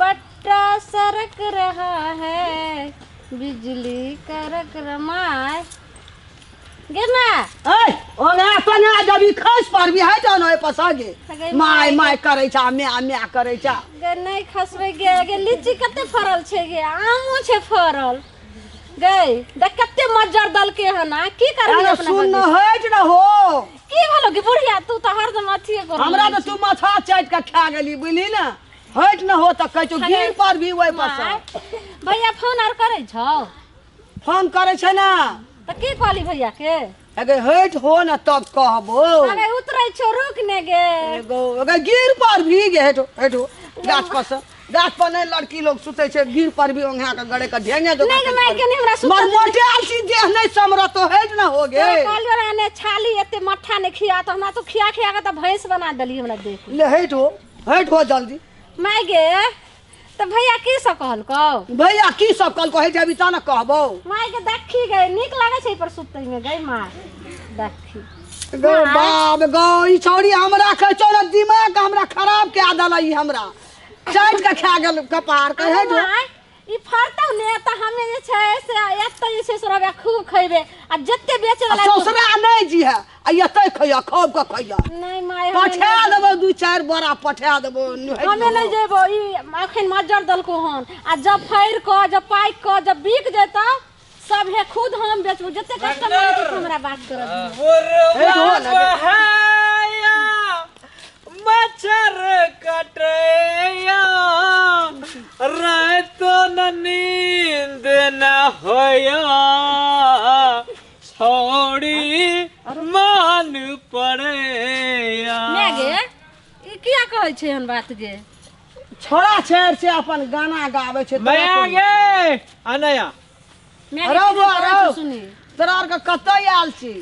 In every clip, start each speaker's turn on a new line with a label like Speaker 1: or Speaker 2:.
Speaker 1: पट्टा सरक रहा है, बिजली करक रमाय गे माय।
Speaker 2: ए ओना कना जबी खस परबी है जान ओइ पसा गे। My my करै छा, म्या म्या करै छा।
Speaker 1: गे नहीं खसबै गे। गे लीची कते फरल छै गे, आमो छै फरल गे। देख कते मज्जर दलके हन, आ की करबी अपना?
Speaker 2: सुन हट न हो।
Speaker 1: की भेलो गे बुढ़िया, तू त हरदम अथिए कर।
Speaker 2: हमरा त तू माथा चाटि के खा गेली बुझली ना। हट न हो त कहै छौ गिर पर भी ओइ पसा।
Speaker 1: भैया फोन आर करै छौ?
Speaker 2: फोन करै छै ना।
Speaker 1: त की कहली भैया के?
Speaker 2: अगे हट हो न तब कहबो।
Speaker 1: अगे उतरै छौ रुक ने गे।
Speaker 2: एगो अगे गिर पर भी गे। हट हट गाछ पर से, गाछ पर नहीं लड़की लोग सुतै छै, गिर पर भी ओंघा के गड़े के ढेंगे दो।
Speaker 1: नहीं माय के नहीं हमरा सुतल
Speaker 2: मर मोटाल छी देह नहीं समरतो। हट न हो गे।
Speaker 1: कहलियो रा ने छाली एते मट्ठा ने खिया त हमरा तो खिया खिया के त भैंस बना देली हमरा देख।
Speaker 2: ले हट हो, हट हो जल्दी।
Speaker 1: माय गे त भैया की सब कहलकौ?
Speaker 2: भैया की सब कहलकौ हे जेबी त न कहबौ।
Speaker 1: माय के देखी गे नीक लागै छै पर सुतै में गे माय। देखी
Speaker 2: गो बाप गो ई छौड़ी हमरा कहै छौ न दिमाग हमरा खराब के देलै ई हमरा चाटि के खा गेल कपार के। हे जो
Speaker 1: ई फरतौ ने त हमे जे छै से एतै जे छै से रबे खूब खैबे आ जते बेचे वाला
Speaker 2: ससुरा नहीं जी है आ एतै खैया खूब के खैया।
Speaker 1: नहीं my
Speaker 2: पठा देबो 2-4 बोरा पठा देबो।
Speaker 1: हमे नहीं जेबो ई अखन मज्जर दलको हन आ जब फैर क जब पाइक क जब बिक जेतौ सब हे खुद हम बेचबो। जते कस्टमर आते हमरा बात करत।
Speaker 3: मच्छर कटैया रात न नींद न होया छोड़ी मान पड़ैया।
Speaker 1: मैं गे ई किया कहै छै हन बात गे?
Speaker 2: छोड़ा छेड़ छै अपन गाना गाबै छै।
Speaker 3: मैं गे अनया
Speaker 1: मैं
Speaker 2: अरे बा
Speaker 1: सुनी
Speaker 2: तोरा आर के कतय आयल छी?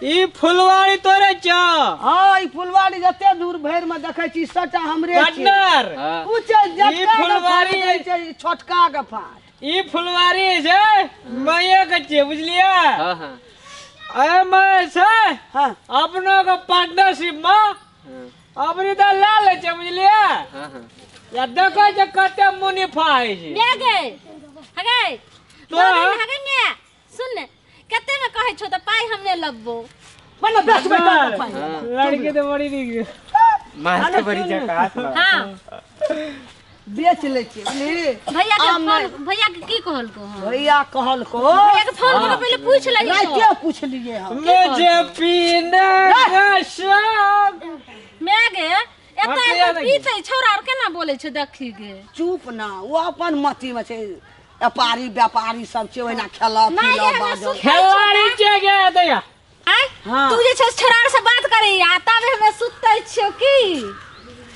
Speaker 3: ई फुलवाड़ी तोरे छ।
Speaker 2: हां ई फुलवाड़ी जते दूर भरि में देखै छी सबटा हमरे छी।
Speaker 3: पार्टनर
Speaker 2: ऊंचे
Speaker 3: ई फुलवाड़ी
Speaker 2: छै छोटका के फाट।
Speaker 3: ई फुलवाड़ी छै मैया के छै बुझलियै?
Speaker 4: हां हां
Speaker 3: ए मैं छै।
Speaker 2: हां
Speaker 3: अपनो के पार्टनरशिप में अपनी त ला ले छै बुझलियै?
Speaker 4: हां हां
Speaker 3: या देखै छै कते मुनाफा होइ छै।
Speaker 1: मैं गे हगे
Speaker 3: तो
Speaker 1: हगे मैं सुन ने कते में कहै छौ त पाई हमने लबबो।
Speaker 2: बना बेचबै त पाई।
Speaker 3: लड़की तो बड़ी नीक
Speaker 4: माल तो बड़ी झकास बा।
Speaker 1: हां
Speaker 2: बेच लै छी बुझली।
Speaker 1: भैया के फोन भैया के की कहलको?
Speaker 2: भैया कहलको
Speaker 1: भैया के फोन कर पहिले पूछ लही।
Speaker 2: राइते पूछलिए हम।
Speaker 3: मुझे पीना का शौक।
Speaker 1: मैं गे एता पीतै छौरा आर केना बोलै छै देखी गे।
Speaker 2: चुप ना ओ अपन मती में छै व्यापारी व्यापारी सब छै ओहिना खेलक पीलक बाजल
Speaker 3: खेलाड़ी छै गे दैया।
Speaker 1: आय तू जे छै छौरा से बात करैया तब हमे सुतै छियौ की?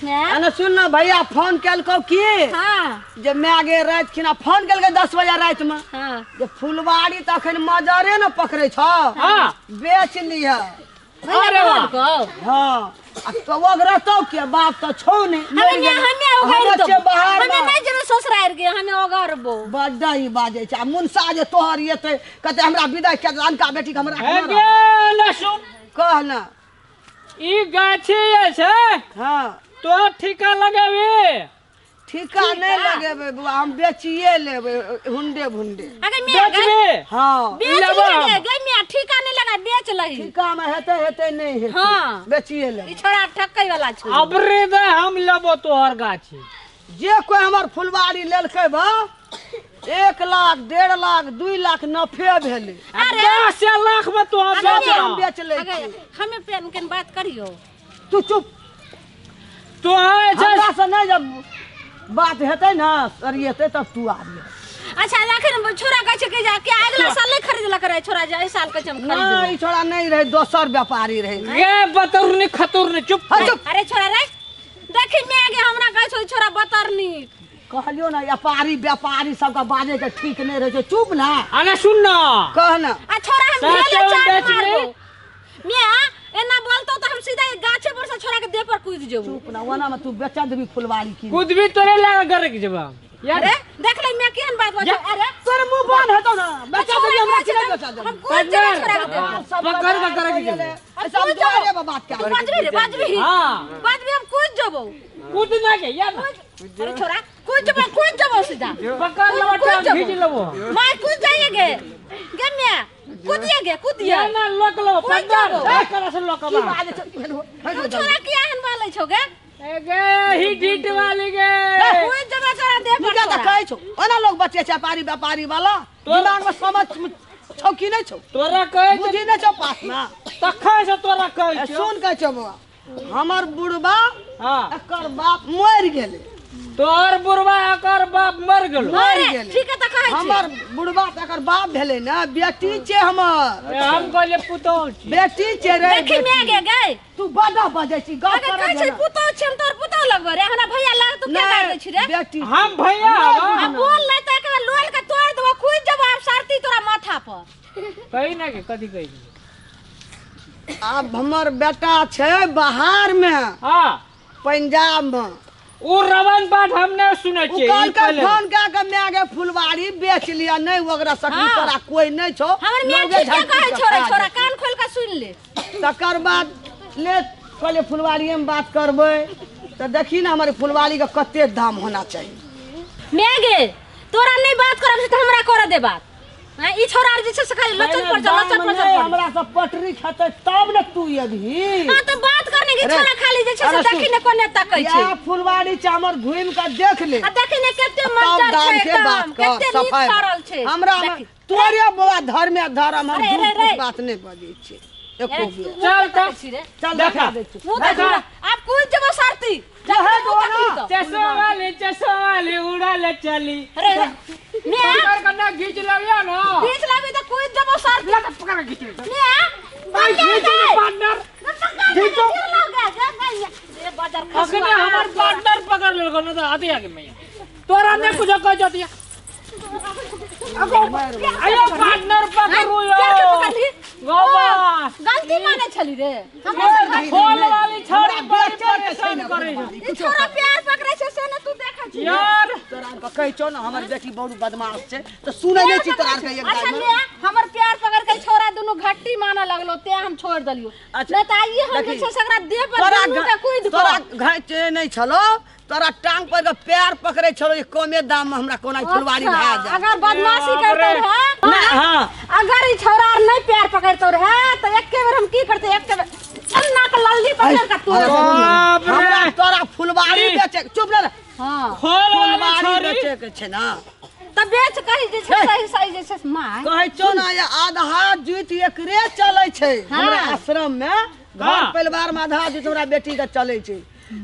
Speaker 2: अने सुन ना भैया फोन केलकौ की?
Speaker 1: हां
Speaker 2: जे मैं गे राति खिना फोन केलकै 10 बजे राति में।
Speaker 1: हां
Speaker 2: जे फुलवाड़ी त अखन मजरे न पकड़ै छौ।
Speaker 3: हां
Speaker 2: बेच लिह।
Speaker 1: अरे वाह।
Speaker 2: हां आ तो ओगरतौ के बाप त छौ नै।
Speaker 1: हमे हमे ओगरतौ हमे नै जेबै ससुरार गे हमे ओगरबो।
Speaker 2: बड्ड ई बाजै छै आ मुनसा जे तोहर एतै कहतै हमरा विदाई के अनका बेटी के हमरा
Speaker 3: हे गे न सुन
Speaker 2: कह ना
Speaker 3: ई गाछी जे छै।
Speaker 2: हां
Speaker 3: तो ठीका लगेबी?
Speaker 2: ठीका नहीं लगेबै बुआ हम बेचिए लेबै हुंडे भुंडे।
Speaker 1: अगे मैं
Speaker 3: बेचबी?
Speaker 2: हां
Speaker 1: बेच लगे गे मैं ठीका नहीं लगा बेच लही।
Speaker 2: ठीका में हेतै हेतै नहीं हेतै।
Speaker 1: हां
Speaker 2: बेचिए लेबै।
Speaker 1: ई छोड़ा ठकै वाला छै।
Speaker 3: अबरे दे हम लेबो तोहर गाछी।
Speaker 2: जे कोई हमर फुलवाड़ी लेलकै बा 1 लाख 1.5 लाख 2 लाख नफे भेलै।
Speaker 1: अरे
Speaker 3: 10 लाख में तो
Speaker 2: हम बेच लै छी।
Speaker 1: हमें पेन के बात करियो।
Speaker 2: तू चुप।
Speaker 3: तो
Speaker 2: हमरा से नहीं जब बात हेतै ना सरियेतै तब तू आबिहे।
Speaker 1: अच्छा अखन छोरा कहै छै कि जा के अगला साल नहीं खरीदलक रहे छोरा जे एहि साल कहै छै हम खरीदबै।
Speaker 2: नहीं ई छोरा नहीं रहे दोसर व्यापारी रहे।
Speaker 3: गे बतरनी खतुरनी चुप।
Speaker 2: चुप।
Speaker 1: अरे छोरा रे देखी मैं गे हमरा कहै छौ छोरा बतरनी।
Speaker 2: कहलियो ना व्यापारी व्यापारी सबके बाजे के ठीक नहीं रहे छै। चुप ना।
Speaker 3: अरे सुन ना
Speaker 2: कह ना।
Speaker 1: आ छोरा हम भेले चाट मारबो। मैं एना बोलतो त हम सीधा गाछे पर से छोरा के देह पर कूद जेबो।
Speaker 2: चुप ना ओना में तू बेचा देबी फुलवाड़ी की।
Speaker 3: कूदबी तोरे लाग गरक जेबा।
Speaker 1: यार अरे देख ले मैं केहन बात बात। अरे
Speaker 2: तोर मुंह बंद हेतौ ना बेचा देबी हमरा की नहीं बेचा देबी।
Speaker 1: हम कूद जेबो छोरा के देह पर।
Speaker 3: पकड़ के गरक जेबो।
Speaker 2: ऐसा दुआरे पर बात कर।
Speaker 1: बाजबी रे बाजबी।
Speaker 3: हां
Speaker 1: बाजबी हम कूद जेबो।
Speaker 3: कूद ना के यार।
Speaker 1: अरे छोरा कूद जबो कूद जबो सीधा
Speaker 3: पकड़ लेबो टांग खींच लेबो
Speaker 1: माय कूद जाइए गे गे मिया कूदिए गे कूदिए
Speaker 3: ना लोक लेबो पार्टनर ए करा से लोक
Speaker 2: की बात छै
Speaker 1: तू छोरा किया हन बोलै छौ गे
Speaker 3: ए गे ही ढीठ वाली गे
Speaker 1: कूद जबो तोरा दे पर
Speaker 2: निका त कहै छौ ओना लोग बचे छै व्यापारी व्यापारी वाला दिमाग में समझ छौ की नहीं छौ
Speaker 3: तोरा कहै
Speaker 2: बुझी नहीं छौ पास में
Speaker 3: तखन से तोरा कहै छौ
Speaker 2: सुन कहै छौ बौआ हमर बुढ़बा
Speaker 3: हां
Speaker 2: एकर बाप मरि गेलै
Speaker 3: तोहर बुढ़बा एकर बाप मर गेलो
Speaker 2: मरि गेलै
Speaker 1: ठीक है त कहै छी
Speaker 2: हमर बुढ़बा त एकर बाप भेलै ना बेटी छै हमर
Speaker 3: हम कहलिए पुतोह छी
Speaker 2: बेटी छै रे
Speaker 1: देखी मैं गे गे
Speaker 2: तू बड़ा बजै छी गप
Speaker 1: अगर कहै छै पुतोह छै हम तोर पुतोह लगबो रे हमरा भैया लाग तू के कर दै छी रे
Speaker 2: बेटी
Speaker 3: हम भैया
Speaker 1: आ बोल ले त एकरा लोल के तोड़ देबो कूद जबो आब सारती तोरा माथा पर
Speaker 3: कही ना के कथी कही
Speaker 2: आब हमर बेटा छै बाहर में
Speaker 3: हां
Speaker 2: पंजाब में
Speaker 3: उ रवन बात हम नहीं सुनै
Speaker 2: उ
Speaker 3: छियै
Speaker 2: कल के फोन कए के my के फुलवारी बेच लिया नहीं ओकरा सकली तोरा कोई नहीं छौ
Speaker 1: हमर my
Speaker 2: लोगे
Speaker 1: ठीक कहै
Speaker 2: झाँकी
Speaker 1: छोरे
Speaker 2: के खा
Speaker 1: छोरा कान खोल के सुन ले
Speaker 2: तकर बाद ले कहलिए फुलवारी में बात करबै तऽ देखी ना हमर फुलवारी के कते दाम होना चाहिए
Speaker 1: my गे तोरा नहीं बात करब से त हमरा कर दे बात हां ई छोरा आर जे छै से खाली लचर पर चल लचर पर चल
Speaker 2: हमरा से पटरी खेतै तब ने तू अभी
Speaker 1: हां तो बात करने की
Speaker 2: अरे,
Speaker 1: छोरा खाली जे छै से
Speaker 2: अरे सुन।
Speaker 1: देखी ने कोने तकै छै
Speaker 2: या फुलवारी छै हमर घुमि के देख ले
Speaker 1: आ देखी ने कते
Speaker 2: तब
Speaker 1: मंजर
Speaker 2: दाम
Speaker 1: छै
Speaker 2: के बात
Speaker 1: एकदम
Speaker 2: कर
Speaker 1: कते नीक
Speaker 2: सफाई
Speaker 1: फड़ल छै
Speaker 2: हमरा
Speaker 1: देखी।
Speaker 2: तोरे बौआ धर्म या धर्म हम
Speaker 1: अरे,
Speaker 2: झूठ
Speaker 1: अरे, अरे।
Speaker 2: फूस बात नहीं बजै छियै एको बेर
Speaker 3: चल
Speaker 1: तू छी रे
Speaker 2: चल
Speaker 3: देखा।
Speaker 2: देखा दै छी
Speaker 1: मुंह देखा आब कूद जबो सारती
Speaker 2: रहे दो ना।
Speaker 3: चश्मा वाली उड़ा ले चली
Speaker 1: अरे अरे मैं
Speaker 3: पकड़ के ना खींच लेबियो ना
Speaker 1: बीच लाबी तो कूद जबो सारती
Speaker 3: लगा पकड़ के खींच ले
Speaker 1: मैं
Speaker 3: भाई खींच ले पार्टनर
Speaker 1: खींचो बाजार
Speaker 3: अखने हमर पार्टनर पकड़ लेलको ना तो आती आगे मैं तोरा ने कुछ कह जतिया अयो पार्टनर पकड़ू यो
Speaker 1: प्यार के पकड़ ली
Speaker 3: गोबा
Speaker 1: गलती माने छली रे हमरा से
Speaker 3: खोल वाली छोरी
Speaker 2: हमरा
Speaker 3: बड़ी
Speaker 2: बेचे के छै
Speaker 3: परेशान
Speaker 2: ने
Speaker 3: करे
Speaker 2: फुलवारी।
Speaker 1: ई छोरा प्यार पकड़े छै से ने तू देखै छी
Speaker 3: यार
Speaker 2: तोरा आर के कहै छौ ने हमर बेटी बहुत बदमाश छै तऽ सुनै नहि छी तोरा आर के एक
Speaker 1: अच्छा
Speaker 2: दाम
Speaker 1: ले हमर प्यार पकड़ के छोरा दुनु घट्टी माने लगलो ते हम छोड़ देलियो
Speaker 2: अच्छा,
Speaker 1: नहीं त आइए हम जे
Speaker 2: देखी,
Speaker 1: छै से एकरा देह पर
Speaker 2: तोरा
Speaker 1: दुनु के कूद
Speaker 2: तोरा घाचे नहीं छलो तोरा टांग पर के पैर पकड़े छलो जे कमे दाम में हमरा कोना फुलवारी भए जाए
Speaker 1: अगर बदमाशी
Speaker 3: बाप रे।
Speaker 1: करते रहे
Speaker 2: ना हां
Speaker 1: अगर ई छोरा आर नहीं प्यार पकड़तो रहे तो एके बेर हम की करते एके बेर चन्ना के लल्ली पकड़ के तोड़
Speaker 3: बाप रे।
Speaker 2: हमरा तोरा फुलवारी बेचे चुप रह
Speaker 1: हां
Speaker 3: खोल वाली
Speaker 2: फुलवारी
Speaker 3: छोरी
Speaker 2: बेचे के छै ना
Speaker 1: त बेच कही जे छै सही सही जे छै माय
Speaker 2: कहै छौ ना ये आधा जुति एकरे चलै छै हमरा आश्रम में घर
Speaker 3: हाँ।
Speaker 2: परिवार में आधा जुति हमरा बेटी के चलै छै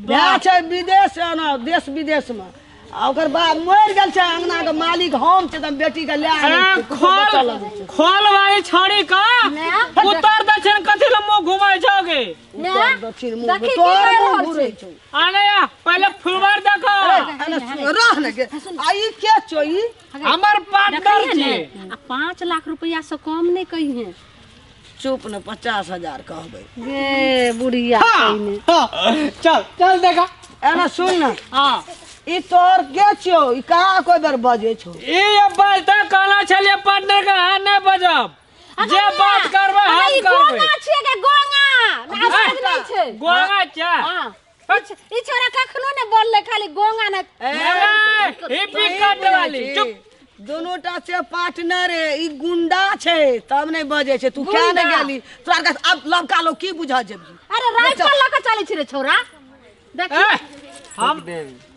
Speaker 2: भाय छै विदेश ना देश विदेश में आ ओकर बाप मरि गेल छै अंगना के मालिक हम छै त बेटी के ले आनै
Speaker 3: ए,
Speaker 2: छियै, कुछो बचल
Speaker 3: खोल
Speaker 2: लगै छै।
Speaker 3: खोल वाली छोरी का
Speaker 1: मैं
Speaker 3: उत्तर दक्षिण कथी ले मुंह घुमाय छोगे
Speaker 1: मैं
Speaker 2: उत्तर दक्षिण मुँह
Speaker 1: देखी की
Speaker 2: तोर
Speaker 1: कहि
Speaker 2: मुँह
Speaker 1: रहल
Speaker 2: घुरै
Speaker 1: छै
Speaker 2: छौ।
Speaker 3: आने या पहले फुलवार देखो
Speaker 2: अरे, एने रह ने गे आ ई के छौ ई
Speaker 3: हमर पार्टनर
Speaker 1: देखिए
Speaker 3: छी
Speaker 1: ने आ 5 लाख रुपया से कम नहीं कही है
Speaker 2: चुप ने 50,000 कहबै
Speaker 1: गे बुढ़िया कहिने
Speaker 3: चल चल देखा
Speaker 2: एना सुन ने
Speaker 3: हां
Speaker 2: ई तोर के छौ ई कहाँ कोई बेर बजै छौ
Speaker 3: ई अब बात कहना छलिए पार्टनर के हां नहीं बजब जे बात करबै हम
Speaker 1: ई
Speaker 3: करबै
Speaker 1: गोंगा छियै गे गोंगा नासज नहीं छै
Speaker 3: गोंगा छै
Speaker 1: हां ई छोरा कखनो ने बोलले खाली गोंगा ने
Speaker 3: ए, ई पिकट वाली चुप
Speaker 2: दोनों टा से पार्टनर है ई गुंडा छै तब नहीं बजै छै तू क्या नहीं गेली तोरा के अब लड़का लोग की बुझा जेबही
Speaker 1: अरे राइफल लऽ के चलै छी रे छोरा देख
Speaker 3: ए, हम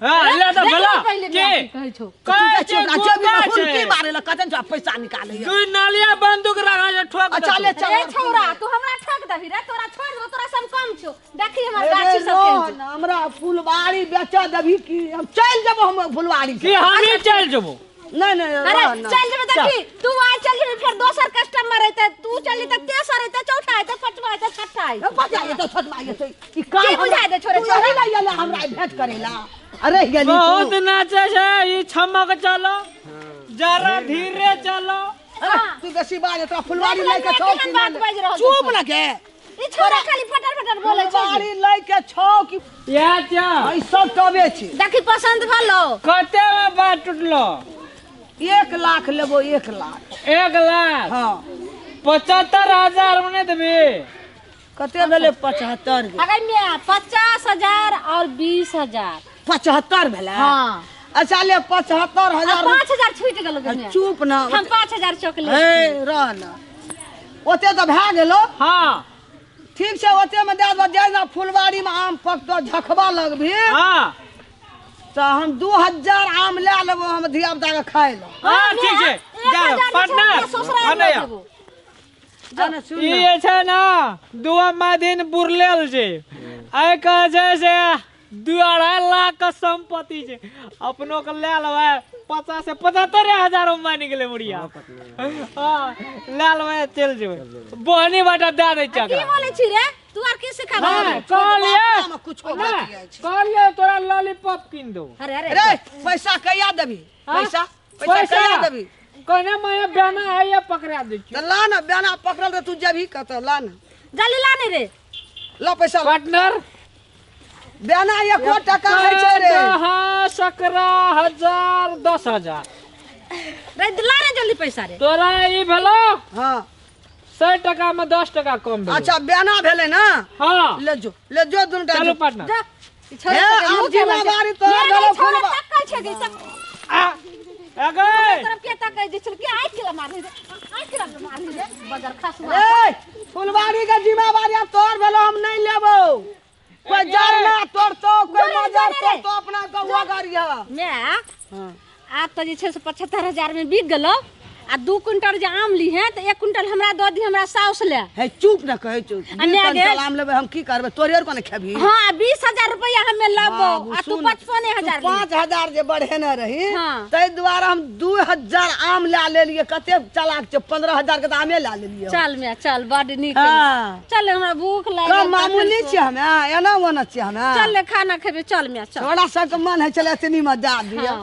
Speaker 3: हां ले तो
Speaker 1: देख
Speaker 3: भला
Speaker 1: पहिले
Speaker 3: के
Speaker 1: मैं की कहै छौ
Speaker 2: तू
Speaker 3: कहै
Speaker 2: जाइ
Speaker 3: छै
Speaker 2: छी ओकरा जेबी
Speaker 3: गुंडा
Speaker 2: में हुनकी
Speaker 3: छै
Speaker 2: मारे ला कतन छौ पैसा निकाले
Speaker 3: दू नालिया बंदूक रखा छै ठोक
Speaker 2: अच्छा ले
Speaker 3: देतौ।
Speaker 2: चल
Speaker 1: रे छोरा तू हमरा ठक दही रे तोरा छोड़ देबो तोरा से हम कम छौ देखी हमर गाछी सब केहन छै
Speaker 2: हमरा फुलवारी बेच देबही की हम चलि जेबो हम फुलवारी
Speaker 3: की हम ही चल जेबो
Speaker 2: नहीं नहीं
Speaker 1: अरे चल जेबे देखी तू आज चल जेबे फिर दोसर कस्टमर अइते तू चल जेते तेसर अइते चौथा अइते पांचवा अइते छठा अइते
Speaker 2: पता ये तो छठवा ये तो ई काम
Speaker 1: की बुझाय दे छोरे
Speaker 2: तू
Speaker 1: छोरा?
Speaker 2: यही ला ये हमरा भेंट करेला अरे गेली
Speaker 3: बहुत
Speaker 2: तू
Speaker 3: नाचे छै ई छमक चलो जरा धीरे चलो
Speaker 2: अरे तू बेसी बाज तोरा फुलवारी
Speaker 1: देख
Speaker 2: लए के
Speaker 1: ले,
Speaker 2: छौ
Speaker 1: केहन बात बाजि रहल छै
Speaker 2: चुप न के
Speaker 1: ई छोरा खाली फटर फटर बोलै छै
Speaker 2: फुलवारी लए के छौ की
Speaker 3: या चा
Speaker 2: ई सब टबे छै
Speaker 1: देखी पसंद भलो
Speaker 3: कते में बात टूटलो
Speaker 2: 1 लाख लेबो 1 लाख
Speaker 3: 1 लाख
Speaker 2: हां
Speaker 3: 75,000 में नहीं देबी
Speaker 2: कते भेलै 75 गो
Speaker 1: अगर मैं 50,000 और 20,000
Speaker 2: 75 भेलै
Speaker 1: हां
Speaker 2: अच्छा ले 75,000।
Speaker 1: 5,000 छूटि गेलो गने।
Speaker 2: चुप ना।
Speaker 1: हम 5,000 चॉकलेट।
Speaker 2: ए रह ना, ओते तऽ भए गेलो।
Speaker 3: हाँ
Speaker 2: ठीक छै, ओते में दए देबो। जेना फुलवारी में आम पकतो झखबा लगबी।
Speaker 3: हाँ
Speaker 2: तऽ हम 2,000 आम लए लेबो, हम धिया पुता के खाय लए।
Speaker 3: हाँ ठीक छै, जा पार्टनर। ई जे छै ना दुआ मादिन बुरलेल छै, आइ कह छै से 2-2.5 लाख के संपत्ति छै, अपनो के लए लेबै 50 से 75,000 मानि गेलै मुड़िया। हाँ लए लेबै, चलि जेबै, बहनी बाटा दए दै छै।
Speaker 1: की बोलै छी रे तू, आर की सिखाबै?
Speaker 3: कहलियै कहलियै तोरा लॉलीपॉप कीन दो।
Speaker 1: अरे अरे
Speaker 2: रे पैसा कहिया देबी? पैसा पैसा कहिया देबी?
Speaker 3: कहने मैं बयाना है या पकड़ा दै छी।
Speaker 2: तऽ ला ना, बयाना पकड़ल तऽ तू जेबही कतऽ? ला ना
Speaker 1: जल्दी ला ने रे,
Speaker 2: ला पैसा
Speaker 3: पार्टनर।
Speaker 2: बयाना एको टका होइ छै रे।
Speaker 3: 17,000 10,000
Speaker 1: रे, ला रे जल्दी पैसा रे।
Speaker 3: तोरा ई भेलो।
Speaker 2: हाँ
Speaker 3: 100 टका में 10 टका कम भेलो।
Speaker 2: अच्छा बयाना भेलै ना।
Speaker 3: हाँ
Speaker 2: ले जो, ले जो दुनू टा।
Speaker 3: चलू पार्टनर।
Speaker 1: जा
Speaker 2: हे जिम्मेवारी तोरा भेलो। फुलबा
Speaker 1: तक्कल छै गे सब।
Speaker 3: आ अगे
Speaker 1: तोरा के तकै जे छल के आइ के मारली रे, आइ के मारली रे बजर खसुआ।
Speaker 2: ए फुलवारी के जिम्मेवारी आब तोर भेलो, हम नहीं लेबो। कोई जरना तोड़तो, कोई मजर तोड़तो, अपना गौआ गाड़ी है।
Speaker 1: मैं आब तऽ जे छै से 75,000 में बिक गेलो। आ 2 क्विंटल जे आम ली है तऽ 1 क्विंटल हमरा दऽ दी, हमरा साउस ले।
Speaker 2: हे चुप ना कहै चुप। 2 क्विंटल आम लेबै हम की करबै? तोरे आर कोने खेबही?
Speaker 1: हाँ 20,000 रुपया हमे लेबो आ तू 55,000।
Speaker 2: 5,000 जे बढ़ेने रही ताहि दुआरे हम 2,000 आम लए लेलियै। कते चालाक छै, 15,000 के तऽ आमे लए लेलियै।
Speaker 1: चल मैं चल, बड नीक। चल हमरा भूख लागल।
Speaker 2: कम मामूली छियै हमे, एना ओना छियै हमे।
Speaker 1: चल खाना खेबै, चल मैं चल।
Speaker 2: तोरा सबके मन होइ छलै एतनी मे दए दिअ।